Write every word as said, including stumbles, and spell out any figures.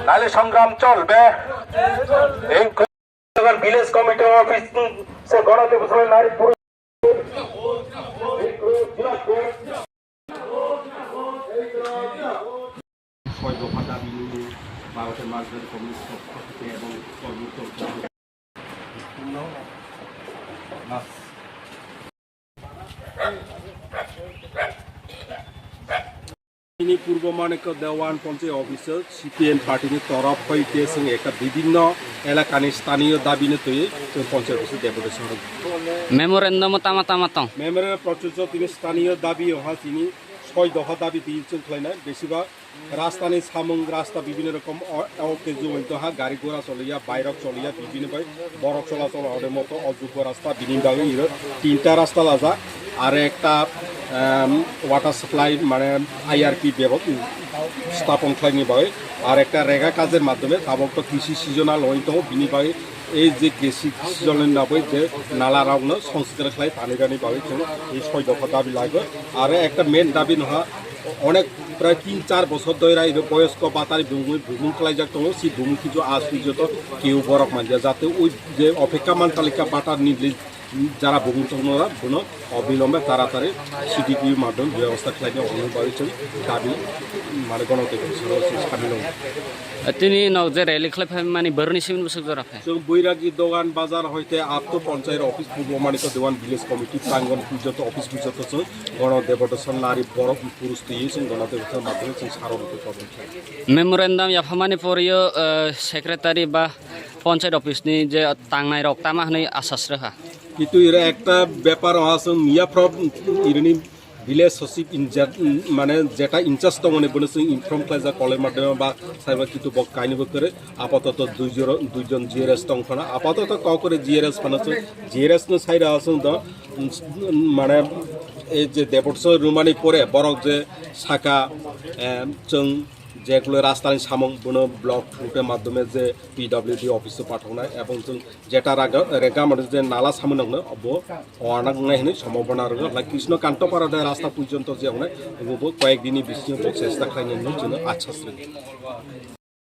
নাইলে সংগ্রাম চলবে। এই ভিলেজ কমিটির অফিস সে গণতন্ত্র নারী পুরুষ ছয় দফা দাবি নিয়ে ভারতের মার্কেট কমিউনিস্ট পক্ষ থেকে এবং কর্মী Ini Purbo Manikya Dewan Panchayat Office C P M party ni torop hoi ke sing ekta bibinno elakani staniyo dabi no twi sing panchayat office deputation rok. Memorandum tama tama tong. Memorandum prochujyo tini staniyo dabi oha tini soi doha dabi twi sing khlainai besiba rastani samung rasta bibinno rokom o, o ke juwai doha gari gora choliya, bairok choliya bibinno bai borok chola chola ore moto o jukwa rasta bini bagwi iro tinta rasta laja are ekta em, water supply mane I R P bebo stapon khlaini bagwi ar ekta rega kajer maddhome tabok to kisi seasonal oi to bini bagwi ei je kisi seasonal na bai je nala rok no songskar khlai pani rani bagwi chwng ei soi dopha dabi lago are ekta main dabi no ha onek prai tin char bochor doi rai boyosko batari bumung bumung khlaijak tongo si bumung kichu aswi joto keu borok manja jate oi je opekka mantalika batar ni jara bumung tongno ra bono obilombe taratari C D P O madhom bebostha khlaina hwnwi bagwi chwng dabi mane gono tei soro se samil wngo. Tini nok je rally khlai phai mani boroni simin bwswk jora phai. Chwng Boiragi dogan bazar hoite apto panchayat office Purbo Manikya Dewan village committee prangon pujoto office pujoto chwng gono debota son nari borok purush twi chwng gono debota madhome chwng saro rwtwi kobong khlai. Memorandum yaphamani porio, eh, secretary ba panchayat office ni je tangnai rok tama hwnwi asas rwha. Kitu ira ekta bepar oha chwng miya from irini village sosip in jet, mane jeta in charge tongmani bono chwng inform khlaijak koloi madhyome ba saiba kitu bo kainwi bo kwrwi apatoto dui joro-, duijon G R S tong phano apatoto kok kwrwi G R S phano chwng G R S no saira chwng do, mane ei je debotso rwmani pore borok je saka, em, chwng je kule rastani samung bono block route madhyome je P W D office o pathoknai ebong chwng jeta raga, rega mane je nala samung nangno bo oanak nai hwnwi sombhabona rwgo. Lai Krishno Kanto para de rasta porjonto je wngnai bo koyek dini bisingo bo chesta khlainai hwnwi chwngno achas rwgo.